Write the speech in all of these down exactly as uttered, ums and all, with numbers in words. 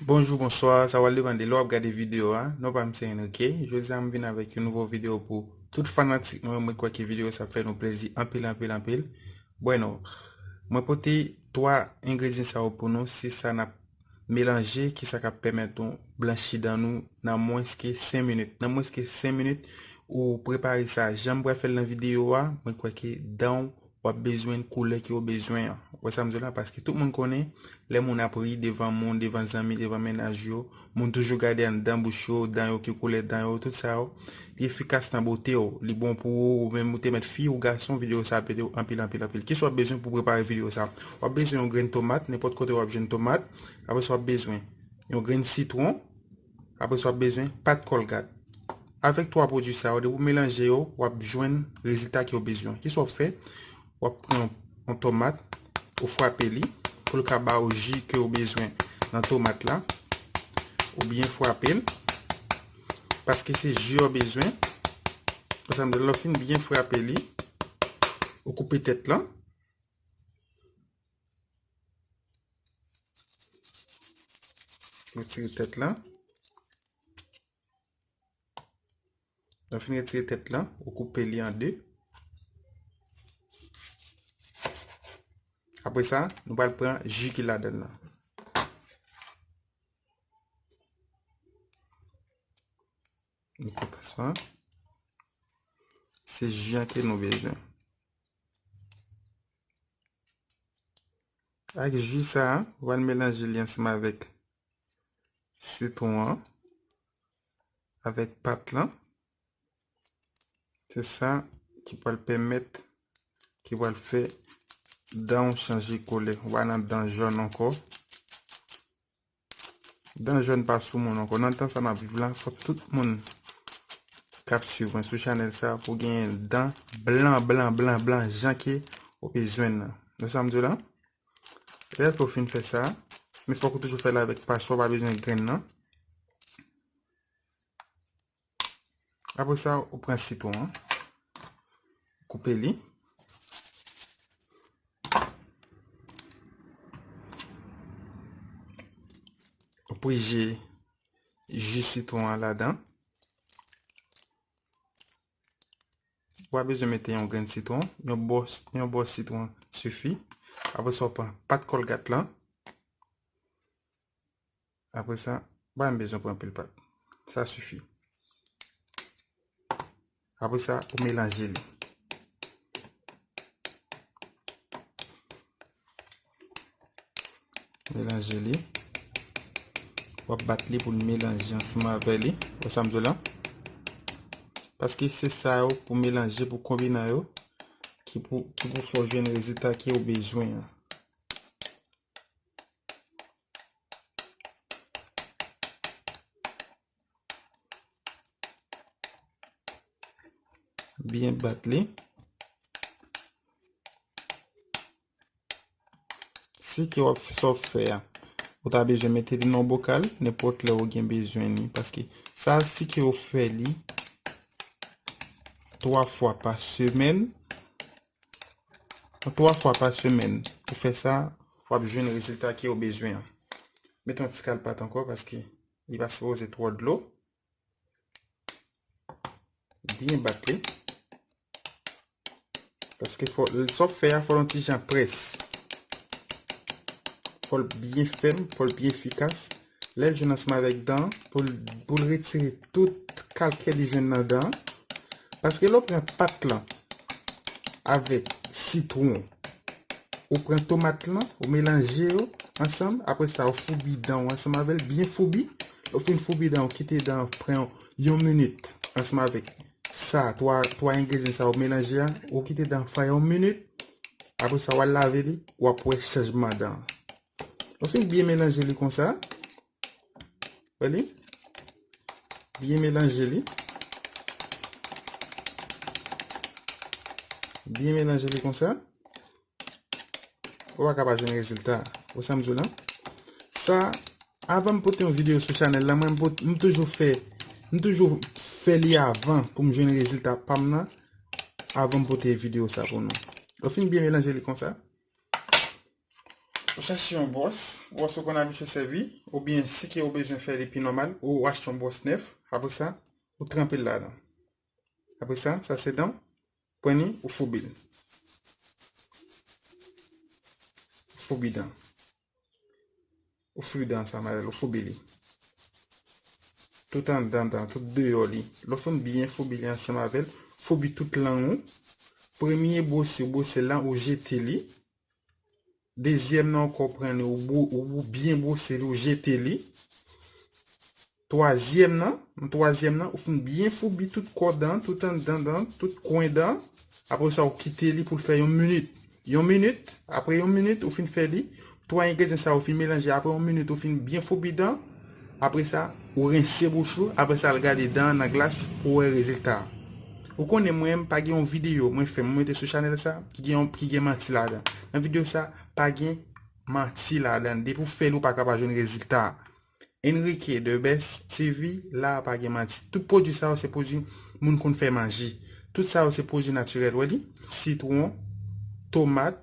Bonjou, bonswa, sa w al depande lè w ap gade videyo a. Non pa m se Enrique. Jodi a m vin avèk yon nouvo videyo pou tout fanatik mwen. Mwen kwè ke videyo sa ap fè nou plezi anpil, anpil, anpil. Bueno, mwen pote twa engredyan sa yo pou nou. Se sa n ap melanje, ki sa k ap pèmèt nou blanchi dan nou nan mwens ke senk minit. Nan mwens ke senk minit, ou prepare sa. Jan m pral fè l nan videyo a, mwen kwè ke dan w w ap bezwen koulè ke w bezwen an. Ou wè sa m di w la? Paske tout moun konnen, lè moun ap ri devan moun, devan zanmi, devan mennaj yo, moun toujou gade anndan bouch yo, dan yo, ki koulè dan yo, tout sa yo. Li efikas nan bote w, li bon pou ou, ou menm ou te mèt fi ou gason, videyo sa ap ede w anpil, anpil, anpil. Kisa w ap bezwen pou prepare videyo sa? W ap bezwen yon grenn tomat, nenpòt kote w ap jwenn tomat. Apre sa, w ap bezwen yon grenn sitwon. Apre sa, w ap bezwen pat Colgate. Avèk twa pwodui sa yo, depi w melanje yo, w ap jwenn rezilta ke w bezwen. Kisa w ap fè? W ap pran yon, yon tomat, ou frape li, pou l ka ba w ji ke w bezwen nan tomat la. Ou byen frape l, paske se ji w bezwen. Konsa, lè w fin byen frape li, ou koupe tèt lan. Retire tèt lan. Lè w fin retire tèt lan, ou koupe li an de. Apre sa, nou pral pran ji ki ladan l lan. Mete paswa. Se ji an ke nou bezwen. Ak ji sa a, ou pral melanje li ansanm avèk sitwon an, avèk pat lan. Se sa ki pral pèmèt, ki pral fè dan w chanje koulè. Ou pa nan dan jòn ankò. Dan jòn pa sou moun ankò. Nan tan sa n ap viv la, fòk tout moun k ap swiv mwen sou chanèl sa pou genyen dan blan, blan, blan, blan, jan ke ou bezwen nan. Wè sa m di w la? Lè ke w fin fè sa, men fòk ou toujou fè l avèk paswa, w pa bezwen grenn nan. Apre sa, ou pran sitwon an, koupe li. Ou prije ji sitwon an ladan. Ou pa bezwen mete yon grenn sitwon, yon bò, yon bò sitwon sifi. Apre sa, ou pran pat Colgate lan. Apre sa, pa menm bezwen pran anpil pat. Sa sifi. Apre sa, ou melanje li. Melanje li. W ap bat li pou l melanje ansanm avè li. Wè sa m di w la? Paske se sa yo pou melanje, pou konbine yo, ki pou, ki pou fè w jwenn rezilta ke w bezwen an. Byen bat li. Si ke w ap, sa w ap fè a, ou ta bezwen mete li nan bokal, nenpòt lè ou gen bezwen li. Paske sa, si ke w fè li twa fwa pa semèn, twa fwa pa semèn, ou fè sa, w ap jwenn rezilta ke w bezwen an. Mete yon ti kal pat ankò, paske li pa sipoze twò dlo. Byen bat li. Paske fò, sa w fè a, fò l yon ti jan près. Fò l byen fèm, fò l byen efikas. Lè l jwenn ansanm avèk dan, pou l, pou l retire tout kalkè li jwenn nan dan. Paske lè w pran pat lan avèk sitwon, ou pran tomat lan, ou melanje yo ansanm. Apre sa, ou foubi dan w ansanm avè l, byen foubi. Lè w fin foubi dan w, kite dan w pran yon minit ansanm avèk sa, twa, twa engredyan sa yo melanje a, ou kite dan fè yon minit, apre sa w al lave li, w ap wè chanjman dan. Ou fin byen melanje li konsa, wè li, byen melanje li, byen melanje li konsa. Ou pa ka pa jwenn rezilta. Ou sa m di w la? Sa, avan m pote yon videyo sou chanèl la, mwen m pot-, m toujou fè, m toujou fè li avan pou m jwenn rezilta pa m nan, avan m pote videyo sa pou nou. Ou fin byen melanje li konsa. Ou chache yon bwòs, bwòs ou konn abitye sèvi, oubyen si ke ou bezwen fè li pi nòmal, ou achte yon bwòs nèf, apre sa, ou tranpe l ladan. Apre sa, sa se dan, pran li, ou foubi l. Ou foubi dan. Ou foubi dan sa, madanm, ou foubi li. Tout anndan dan, tout deyò li. Lè w fin byen foubi li ansanm avè l, foubi tout lang ou. Premye bwose, ou bwose l la, ou jete li. Dezyèm nan ankò, pran li, ou, bou- ou byen bwose li, ou jete li. Twazyèm nan, nan twazyèm nan, ou fin byen foubi tout kò dan, tout anndan dan, tout kwen dan. Apre sa, ou kite li pou l fè yon minit. Yon minit, apre yon minit, ou fin fè li. Twa engredyan sa, ou fin melanje. Apre yon minit, ou fin byen foubi dan. Apre sa, ou rense bouch ou. Apre sa, al gade dan an nan glas pou wè rezilta a. Ou konnen mwen, m pa gen yon videyo mwen fè, mwen mete sou chanèl sa, ki gen, yon- ki gen manti ladan. Nan videyo sa, pa gen manti ladan. Depi w fè l, ou pa ka pa jwenn rezilta a. Enrique The Best T V, la a pa gen manti. Tout pwodui sa yo se pwodui moun konn fè manje. Tout sa yo se pwodui natirèl, wè li? Sitwon, tomat,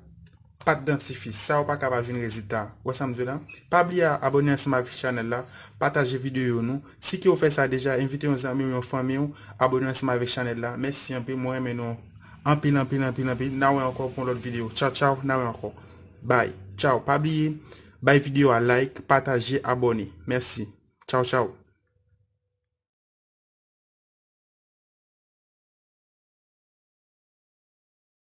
pat dantifris. Sa yo pa ka pa jwenn rezilta. Wè sa m di w la? Pa bliye abòne ansanm avèk chanèl la, pataje videyo nou. Si ke w fè sa deja, envite yon zanmi w, yon fanmi w, abòne ansanm avèk chanèl la. Mèsi anpil, mwen renmen nou anpil, anpil, anpil, anpil. N a wè ankò pou yon lòt videyo. Tchaw, tchaw, n a wè ankò. Bay, tchaw. Pa bliye, bay videyo a like, pataje, abòne. Mèsi. Tchaw, tchaw.